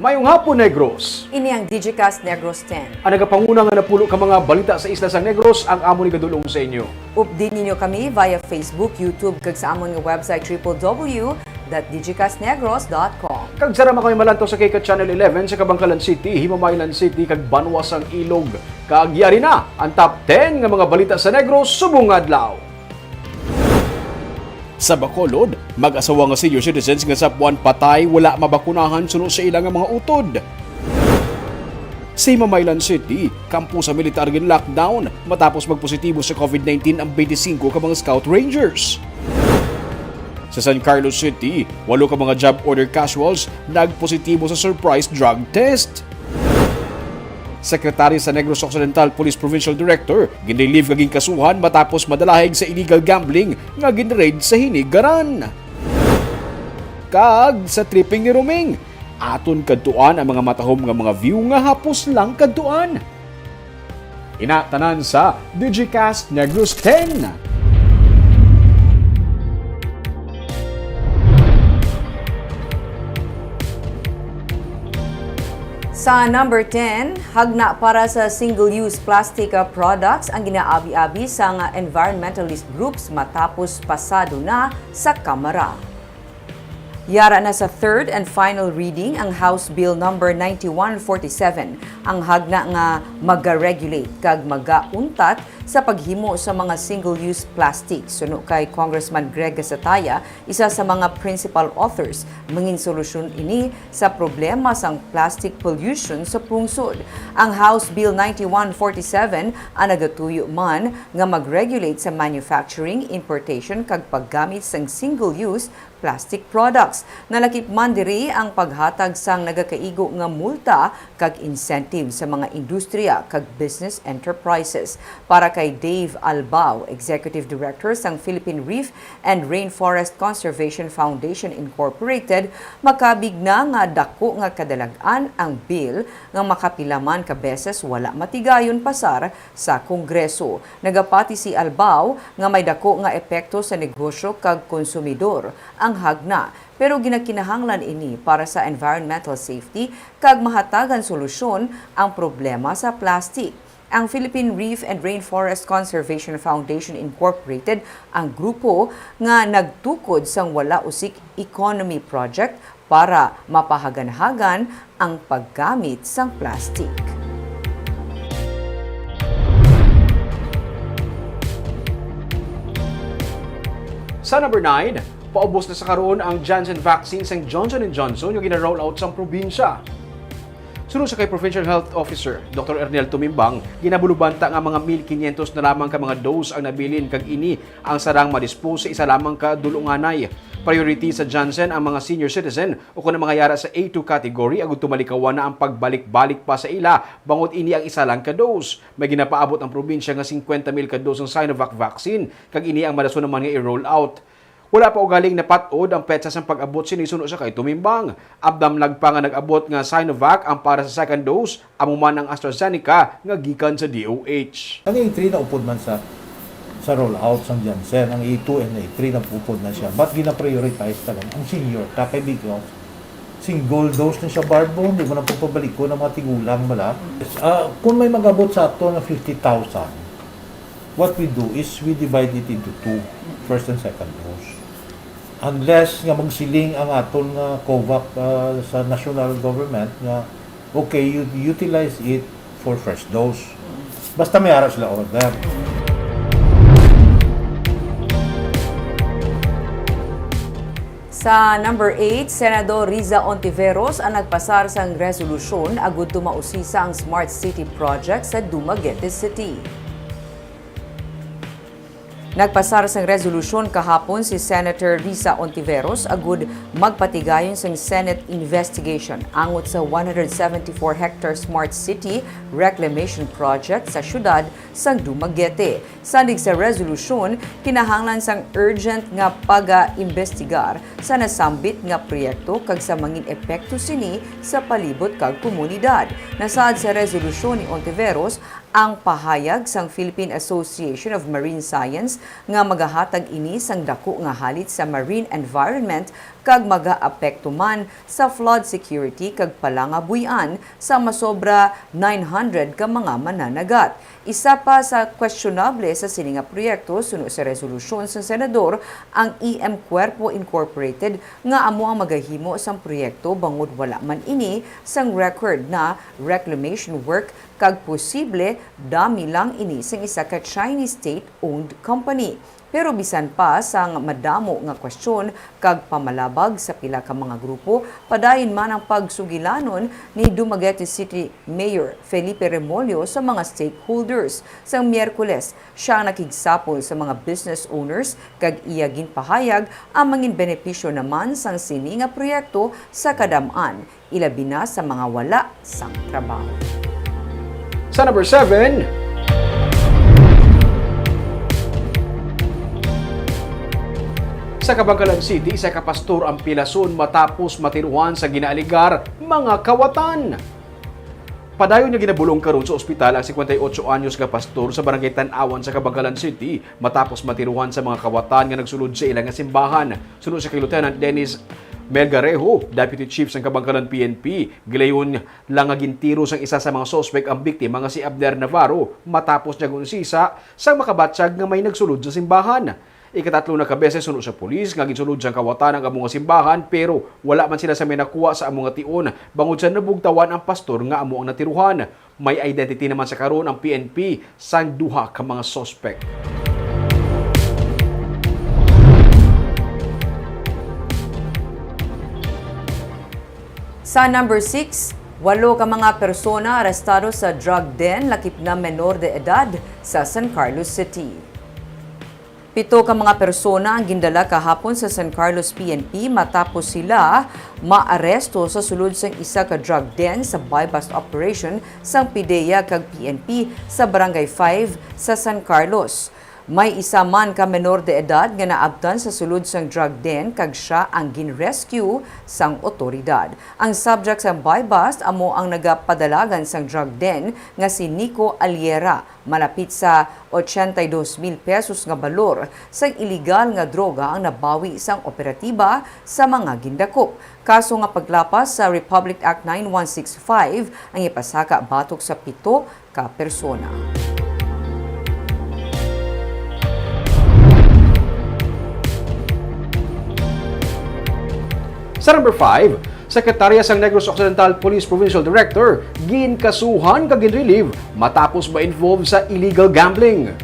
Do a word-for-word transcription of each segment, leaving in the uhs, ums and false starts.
Mayong hapon, Negros! Ini ang Digicast Negros ten. Ang nagapanguna nga napulo ka mga balita sa isla sang Negros ang amon igadul-ong sa inyo. Updi ninyo kami via Facebook, YouTube, kag sa amon nga website triple W dot digicastnegros dot com. Kag sarama kami malantaw sa kay ka Channel eleven sa Kabankalan City, Himamaylan City, kag Banwa sang Ilog. Kag yari na ang top ten nga mga balita sa Negros subong nga adlaw. Sa Bacolod, mag-asawa nga senior citizens nga sapwan patay wala mabakunahan suno sa ila nga mga utod. Sa Himamaylan City, kampo sa militar gin-lockdown matapos magpositibo sa COVID nineteen ang twenty-five ka mga Scout Rangers. Sa San Carlos City, walo ka mga job order casuals nagpositibo sa surprise drug test. Secretary sa Negros Occidental Police Provincial Director ginrelieve nga ginkasuhan matapos madalahig sa illegal gambling nga ginraid sa Hinigaran. Kag sa tripping ni Roming, aton kadtuan ang mga matahom nga mga view nga hapos lang kadtuan. Ina tanan sa Digicast Negros ten. Sa number ten, hagna para sa single-use plastic, ah, products ang ginaabi-abi sang environmentalist groups matapos pasado na sa Kamara. Yara na sa third and final reading ang House Bill Number ninety-one forty-seven, ang hagna nga maga-regulate kag magauntat sa paghimo sa mga single-use plastic. Suno kay Congressman Greg Gasataya, isa sa mga principal authors, mangin solusyon ini sa problema sang plastic pollution sa pungsod. Ang House Bill ninety-one forty-seven ang nagatuyo man nga mag-regulate sa manufacturing, importation, kag paggamit sang single-use plastic products. Nalakip man diri ang paghatag sang nagakaigo nga multa kag incentive sa mga industriya kag business enterprises. Para kay Dave Albao, Executive Director sang Philippine Reef and Rainforest Conservation Foundation Incorporated, makabig na nga dako nga kadalag-an ang bill nga makapila man ka beses wala matigayon pasar sa Kongreso. Nagapati si Albao nga may dako nga epekto sa negosyo kag konsumidor ang hagna, pero ginakinahanglan ini para sa environmental safety kag mahatagan solusyon ang problema sa plastic. Ang Philippine Reef and Rainforest Conservation Foundation Incorporated ang grupo nga nagtukod sang wala usik economy project para mapahaganhagan ang paggamit sang plastic. Sa number nine, paubos na sa karon ang Janssen vaccine sang Johnson and Johnson nga gina-roll out sang probinsya. Suno sa kay Provincial Health Officer, Doktor Ernel Tumimbang, ginabulubanta nga mga mil kinyentos na lamang ka mga dose ang nabilin kag ini ang sarang madispose sa isa lamang ka dul-onganay. Priority sa Janssen ang mga senior citizen o kon ang mga yara sa A two category agud tumalikawan na ang pagbalik-balik pa sa ila bangod ini ang isa lang ka dose. May ginapaabot ang probinsya nga singkwenta mil ka dose sang Sinovac vaccine kag ini ang madason naman nga i-roll out. Wala pa ugaling napat-od ang petsa sang pag-abot sini suno sa kay Tumimbang. Abdamlag pa nga nag-abot nga Sinovac ang para sa second dose, amo man ang AstraZeneca nga gikan sa D O H. Ang A three naupod man sa sa rollout sang Janssen, ang A two and A three nagupod na siya. But gina-prioritize talaga ang senior, kay because single dose na siya, Barbo, hindi mo na pagpabalikon ang mga tigulang bala. Ah, kung may mag-abot sa ato nga fifty thousand, what we do is we divide it into two, first and second dose. Unless nga magsiling ang aton nga COVAC, ah, sa national government nga, okay, you utilize it for first dose. Basta may ara sila order. Sa number eight, Senador Riza Ontiveros ang nagpasar sang resolusyon agud tumausisa ang Smart City Project sa Dumaguete City. Nagpasar sang resolusyon kahapon si Senator Risa Ontiveros agud magpatigayon sang Senate investigation angot sa one hundred seventy-four hectare Smart City Reclamation Project sa siyudad sang Dumaguete. Sandig sa resolusyon, kinahanglan sang urgent nga pagaimbestigar sa nasambit nga proyekto kag sa mangin epekto sini sa palibot kag komunidad. Nasaad sa resolusyon ni Ontiveros Ang pahayag sang Philippine Association of Marine Science nga magahatag ini sang daku nga halit sa marine environment kag magaapekto man sa flood security kag palangabuy-an sa masobra nine hundred ka mga mananagat. Isa pa sa questionable sa sini nga proyekto, suno sa resolusyon sang senador, ang E M Cuerpo Incorporated nga amo ang magahimo sang proyekto bangod wala man ini sang record na reclamation work kag posible dami lang ini sang isa ka Chinese state-owned company. Pero bisan pa sang madamo nga kwestiyon kag pamalabag sa pila ka mga grupo, padayon man ang pagsugilanon ni Dumaguete City Mayor Felipe Remollo sa mga stakeholders. Sang Miyerkules, siya ang nakigsapol sa mga business owners kag iya ginpahayag ang mangin benepisyo naman sang sini nga proyekto sa kadam-an, ilabi na sa mga wala sang trabaho. Sa number seven, sa Kabankalan City, isa ka pastor ang pilason matapos matiruhan sa ginaaligar mga kawatan. Padayon nga ginabulong karon sa ospital ang cincuenta y ocho anyos nga pastor sa Barangay Tan-awan sa Kabankalan City matapos matiruhan sa mga kawatan nga nagsulod sa ila nga simbahan. Suno sa kay Lieutenant Dennis Melgarejo, Deputy Chief sang Kabankalan P N P, gilayon lang nga gintiro sang isa sa mga suspek ang biktima nga si Abner Navarro matapos niya giunsisa sang makabatyag nga may nagsulod sa simbahan. Ikatatlo na ka beses suno sa pulis nga ginsulod sang kawatan ang amo nga simbahan, pero wala man sila sa may nakuha sa amo nga tion bangod sa nabugtawan ang pastor nga amo ang natiruhan. May identity naman sa karon ang P N P sang duha ka mga suspek. Sa number six, walo ka mga persona arestado sa drug den lakip na menor de edad sa San Carlos City. Pito ka mga persona ang gindala kahapon sa San Carlos P N P matapos sila maaresto sa sulod sang isa ka drug den sa buy-bust operation sang PDEA kag P N P sa Barangay five sa San Carlos. May isa man ka menor de edad nga naabtan sa sulod sang drug den kag sia ang gin-rescue sang otoridad. Ang subject sang buy-bust amo ang nagapadalagan sang drug den nga si Nico Aliera. Malapit sa ochenta y dos mil pesos nga balor sang iligal nga droga ang nabawi sang operatiba sa mga gindakop. Kaso nga paglapas sa Republic Act nine one six five ang ipasaka batok sa pito ka persona. Sa number five, Sekretarya sang Negros Occidental Police Provincial Director ginkasuhan kag ginrelieve matapos ma-involve sa illegal gambling.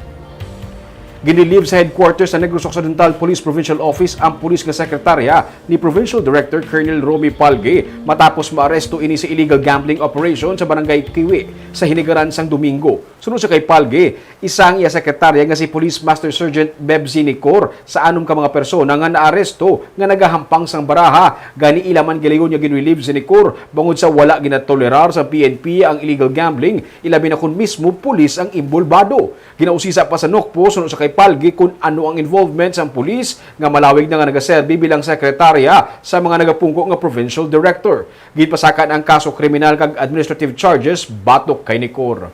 Ginrelieve sa headquarters sa Negros Occidental Police Provincial Office ang pulis nga sekretarya ni Provincial Director Colonel Romy Palge matapos maaresto ini sa illegal gambling operation sa Barangay Kiwi sa hinigaran sang Domingo. Suno sa kay Palge, isa ang iya sekretarya nga si Police Master Sergeant Bebzy Nicor sa anom ka mga persona nga naaresto nga nagahampang sang baraha. Gani, ila man gilayon nga ginrelieve si Nicor bangod sa wala ginatolerar sa P N P ang illegal gambling, ilabi na kon mismo pulis ang inbolbado. Ginausisa pa sa NOCPO suno sa kay Palge kon ano ang involvement sang pulis nga malawig na nga nagaserbi bilang sekretarya sa mga nagapungko nga provincial director. Ginpasakan ang kaso kriminal kag administrative charges batok kay Nicor.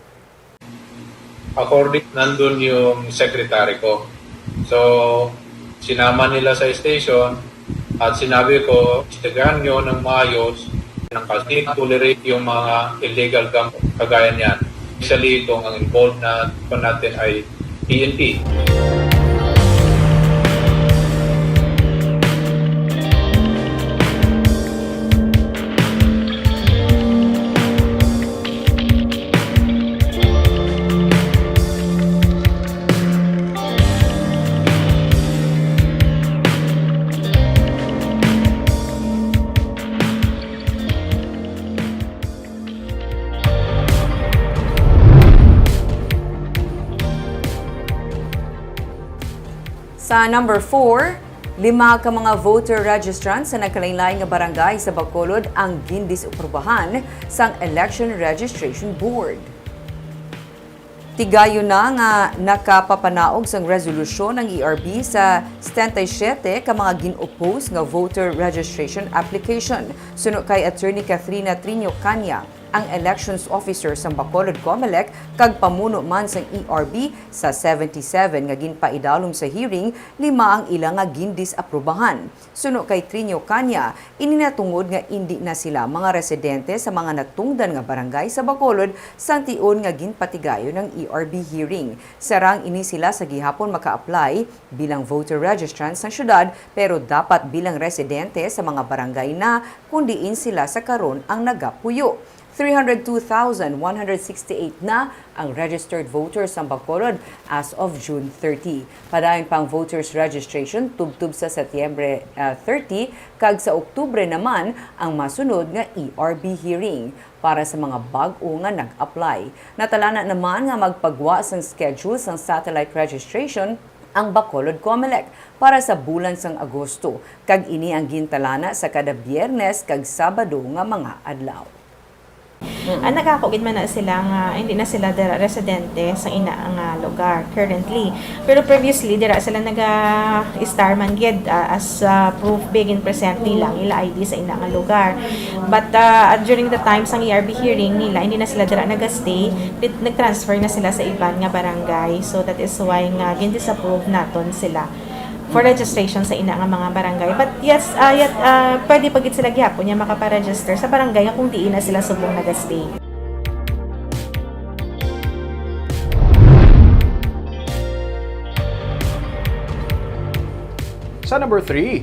According, nandun yung secretary ko. So, sinama nila sa station at sinabi ko, "Istigahan nyo ng maayos ng kasi tolerate yung mga illegal gambling kagaya niyan. Especially kung ang involved na pa natin ay P N P." Sa number four, lima ka mga voter registrants sa nagkalain-lain nga barangay sa Bacolod ang gindisaprubahan sang Election Registration Board. Tigayon na nga nakapapanaog sang resolusyon ang E R B sa setenta y siyete ka mga gin-oppose nga voter registration application. Suno kay Attorney Kathrina Triño Caña, Ang elections officer sang Bacolod Comelec kag pamuno man sang E R B, sa seventy-seven nga ginpaidalom sa hearing, lima ang ila nga gindisaprubahan. Suno kay Trinio Caña, ini natungod nga indi na sila mga residente sa mga natungdan nga barangay sa Bacolod sang tion nga ginpatigayon ang E R B hearing. Sarang ini sila sa gihapon maka-apply bilang voter registrant sang syudad, pero dapat bilang residente sa mga barangay na kung diin sila sa karon ang nagapuyo. Three hundred two thousand one hundred sixty-eight na ang registered voters sang Bacolod as of June thirty. Padayon pa ang voters registration tubtob sa Setyembre, ah, thirty, kag sa Oktubre naman ang masunod nga E R B hearing para sa mga bag-o nga nag-apply. Natalana naman nga magpagwa sang schedule sang satellite registration ang Bacolod Comelec para sa bulan sang Agosto, kag ini ang gintalana sa kada Biyernes kag Sabado nga mga adlaw. Mm. Ah, nagako gid man na sila nga hindi na sila dira residente sa ina nga lugar currently. Pero previously, dira sila naga-star man gid, ah, as, ah, proof, bigin present nila ang ila I D sa ina nga lugar. But, ah, during the time sang E R B hearing nila, hindi na sila dira naga-stay. Nit-, nag-transfer na sila sa iban nga barangay. So, that is why nga gin-disapprove naton sila for registration sa ina nga mga barangay. But yes, ah, yet, ah, pwede pa gid sila gihapon nga makaparegister sa barangay nga kung diin na sila subong naga-stay. Sa number three,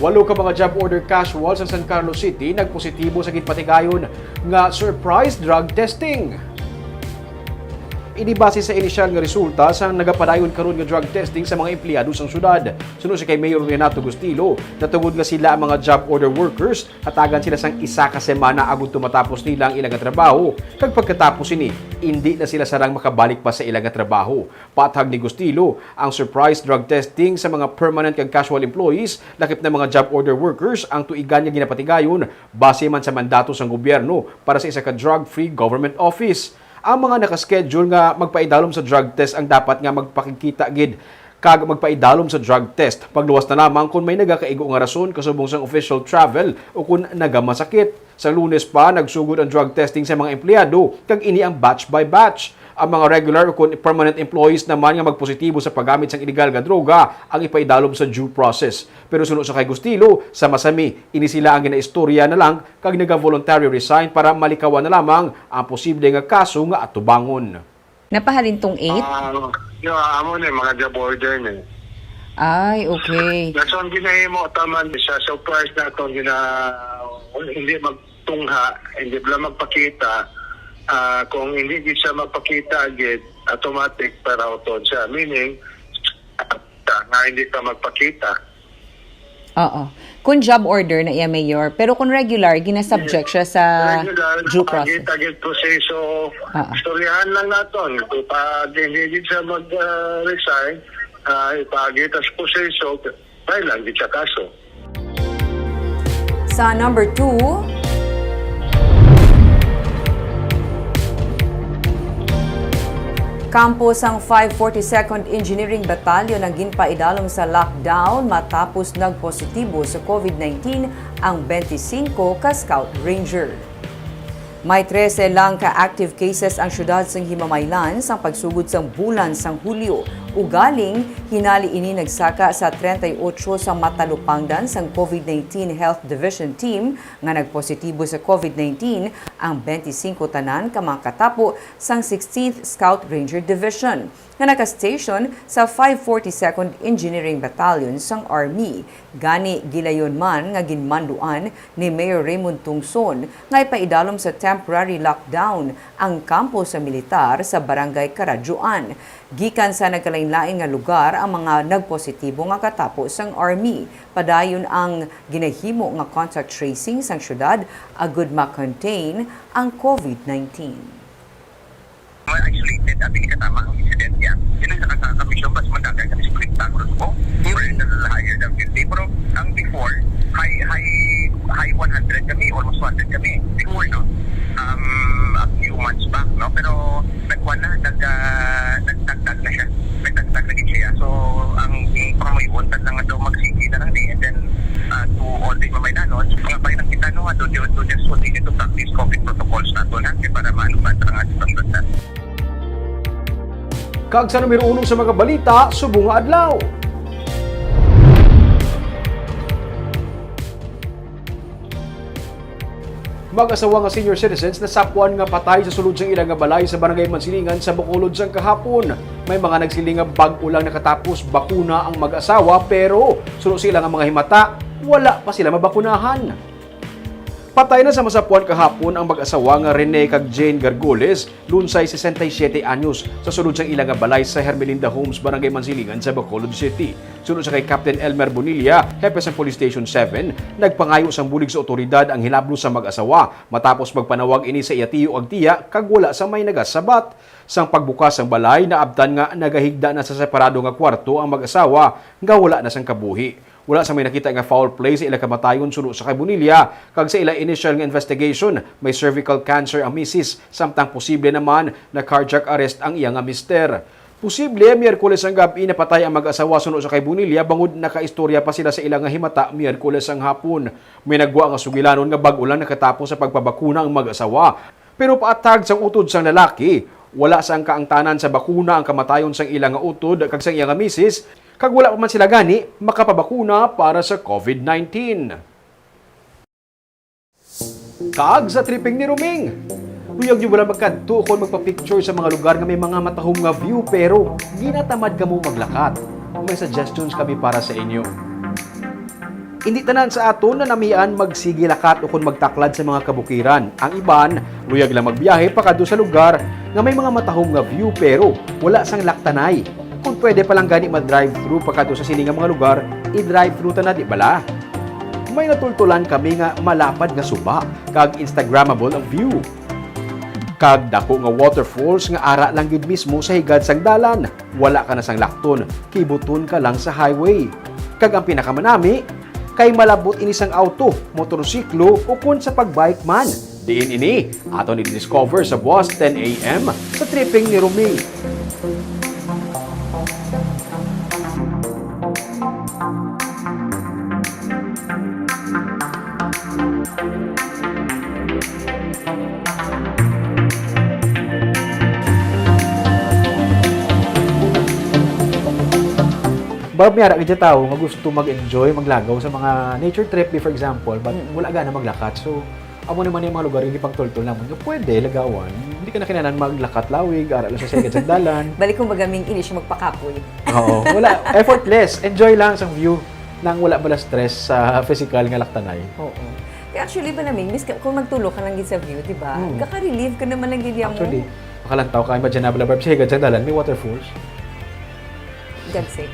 walo ka mga job order casual sa San Carlos City nagpositibo sa ginpatigayon nga surprise drug testing. Ini base sa inisyal nga resulta sa nagapadayon karon nga drug testing sa mga empleyado sang syudad. Suno si kay Mayor Renato Gustilo, natungod nga sila ang mga job order workers, hatagan sila sang isa ka semana agud matapos nila ang ila nga trabaho, kag pagkatapos sini, indi na sila sarang makabalik pa sa ila nga trabaho. Pathag ni Gustilo, ang surprise drug testing sa mga permanent kag casual employees, lakip na mga job order workers, ang tuigan nga ginapatigayon base man sa mandato sang gobyerno para sa isa ka drug-free government office. Ang mga naka-schedule nga magpaidalom sa drug test ang dapat nga magpakigkita gid kag magpaidalom sa drug test, pagluwas na lamang kon may nagakaigo nga rason kasubong sang official travel o kon nagamasakit. Sa Lunes pa, nagsugod ang drug testing sa mga empleyado, kag ini ang batch by batch. Ang mga regular o kon permanent employees naman nga magpositibo sa paggamit sang iligal nga droga ang ipaidalom sa due process. Pero suno sa kay Gustilo, sama-sami, ini sila ang ginaistorya na lang kag naga-voluntary resign para malikawan na lamang ang posible nga kaso nga atubangon. Napahalin tong eight? Ah, yo, amo ni mga job order ni. Ay, okay. That's ang ginahimo taman sa surprise na itong gina-, hindi magtungha, hindi sila magpakita. Ah, kung hindi gid siya magpakita, gid automatic para utod siya. Meaning, nga hindi ka magpakita. Oo. Kung job order na iya, Mayor, pero kung regular, ginasubject siya sa Regular, due process. Target, target proseso. Oo. Istoryahan lang naton. Pag hindi gid siya mag, ah, resign, ah, ipagit as proseso, dahil lang gid sa kaso. Sa number two, kampo sang five forty-second Engineering Battalion ang ginpaidalom sa lockdown matapos nagpositibo sa COVID nineteen ang twenty-five ka Scout Ranger. May trese lang ka active cases ang siyudad sang Himamaylan sang pagsugod sang bulan sang Hulyo. Ugaling, hinali ini nagsaka sa treinta y ocho sa matalupangdan sang COVID nineteen Health Division Team nga nagpositibo sa COVID nineteen ang twenty-five tanan ka mga katapo sang sixteenth Scout Ranger Division nga naka-station sa five forty-second Engineering Battalion sang Army. Gani, gilayon man nga ginmanduan ni Mayor Raymond Tungson nga ipaidalom sa temporary lockdown ang kampo sa militar sa Barangay Karadyoan. Gikan sa nagkalainlain nga lugar ang mga nagpositibo nga katapo sang Army. Padayon ang ginahimo nga contact tracing sang siyudad agud ma-contain ang COVID nineteen. Mga isolated, abi ni katama ang incident niya. Yun ang sa kasang kamisyon, mas madagay kami sa Kuwintang, Rosbo. Yun. Or a little higher than fifty. Pero ang before, high, high, high one hundred kami, almost two hundred kami. Before, no? Um, a few months back, no? Pero nagkuha na, nag, ah, nagdagdag na siya. Nagdagdag na gid siya. So, ang pangamuyon, tad lang daw mag-city na lang di, and then, ah, to all the Mamaylanon, mga bay lang kita, no, to, to just continue to practice COVID protocols nato. Kasi para maano ba ang ating pambansa. Kag sa numero uno sa mga balita subong nga adlaw. Mag-asawa nga senior citizens nasapwan nga patay sa sulod sang ila nga balay sa Barangay Mansilingan sa Bacolod sang kahapon. May mga nagsiling nga bag-o lang nakatapos bakuna ang mag-asawa, pero suno sa ila nga mga himata, wala pa sila mabakunahan. Patay na sa masapwan kahapon ang mag-asawa nga Rene kag Jane Gargoles, Lunsay, sesenta y siete anyos, sa sulod sang ila nga balay sa Hermelinda Homes, Barangay Mansilingan sa Bacolod City. Suno sa kay Captain Elmer Bonilla, hepe sang Police Station seven, nagpangayo sang bulig sa otoridad ang hinablos sa mag-asawa matapos magpanawag ini sa iya tiyo ag tiya kag wala sa may nagasabat. Sang pagbukas sang balay, naabtan nga nagahigda na sa separado nga kwarto ang mag-asawa nga wala na sang kabuhi. Wala sa may nakita nga foul play sa ila kamatayon suno sa kay Bonilla, kag sa ila initial nga investigation, may cervical cancer ang misis, samtang posible naman na cardiac arrest ang iya nga mister. Posible, Miyerkules ang gab-i napatay ang mag-asawa suno sa kay Bonilla bangod nakaistorya pa sila sa ila nga himata Miyerkules ang hapon. May nagwa nga sugilanon nga bag-o lang nakatapos sa pagpabakuna ang mag-asawa. Pero paatag sang utod sang lalaki, wala sang kaangtanan sa bakuna ang kamatayon sang ila nga utod kag sang iya nga misis, kag wala pa man sila gani makapabakuna para sa covid nineteen. Kag sa tripping ni Roming, luyag nyo bala magkadto kon magpa-picture sa mga lugar nga may mga matahom nga view pero ginatamad kamo maglakat? May suggestions kami para sa inyo. Hindi tanan sa aton nanamian magsigi lakat ukon magtaklad sa mga kabukiran. Ang iban, luyag lang magbiyahe pakadto sa lugar nga may mga matahom nga view pero wala sang laktanay. Kung pwede pa lang gani ma-drive-thru pakadto sa sini nga mga lugar, i-drive-thru ta na, di bala? May natultulan kami nga malapad nga suba kag Instagrammable ang view. Kag daku nga waterfalls nga ara lang gid mismo sa higad sang dalan. Wala ka na sang lakton, kibuton ka lang sa highway. Kag ang pinakamanami, kay malabot ini sang auto, motorsiklo, ukon sa pag-bike man. Diin ini? Aton i-discover sa Buas ten A M sa Tripping ni Roming. Barb, may ara gid tawo nga gusto mag-enjoy, maglagaw sa mga nature trip, for example, but Mm. wala gana maglakat. So, amo naman yung mga lugar yung ipagtultol naman nga pwede lagawan. Hindi ka na kinahanglan maglakat lawig, ara lang sa sigad sa dalan. Balik kumbaga, ming ini siya magpakapoy. Oo, wala. Effortless. Enjoy lang sa view nang wala bala stress sa physical nga laktanay. Oo. Kaya actually, Balaming, mis-, kung magtulo ka lang gid sa view, di ba? Hmm. Gaka-relieve ka naman lang gid mo. Actually, makalantaw ka, imagine na bala, Barb, sa higad sa dalan, may waterfalls. Gagsik.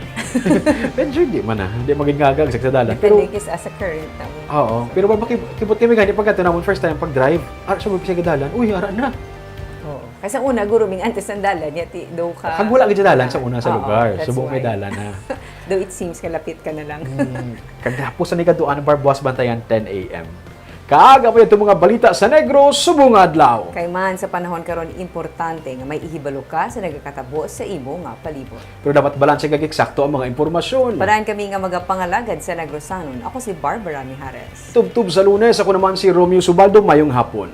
Medyo hindi man, ah. Hindi maging nga gagsik sa dalan. Depende Pero kis-, ah, sa current, tama. Oo. Pero ba, makib-, kibot kami gani pagkadto namon first time pag-drive. Ah, sa mga sa dalan. Uy, ara na. Oo. Kasi sa una, guro, ming antes ng dalan, yati, do ka. Kag wala gid sa dalan sa una sa Oo, lugar. that's Subong may why. dalan na. Though it seems nga lapit ka na lang. Mm. Kag tapos sa Nigaduan, Barb, Buas Bantayan, ten A M. Kag amo ito mga balita sa Negros subong nga adlaw. Kay man sa panahon karon, importante nga may ihibalo ka sa nagakatabo sa imo nga palibot. Pero dapat balanse kag eksakto ang mga impormasyon. Parahan kami nga magapangalagad sa Negrosanon. Ako si Barbara Mijares. Tubtob sa Lunes, ako naman si Romeo Subaldo. Mayong hapon.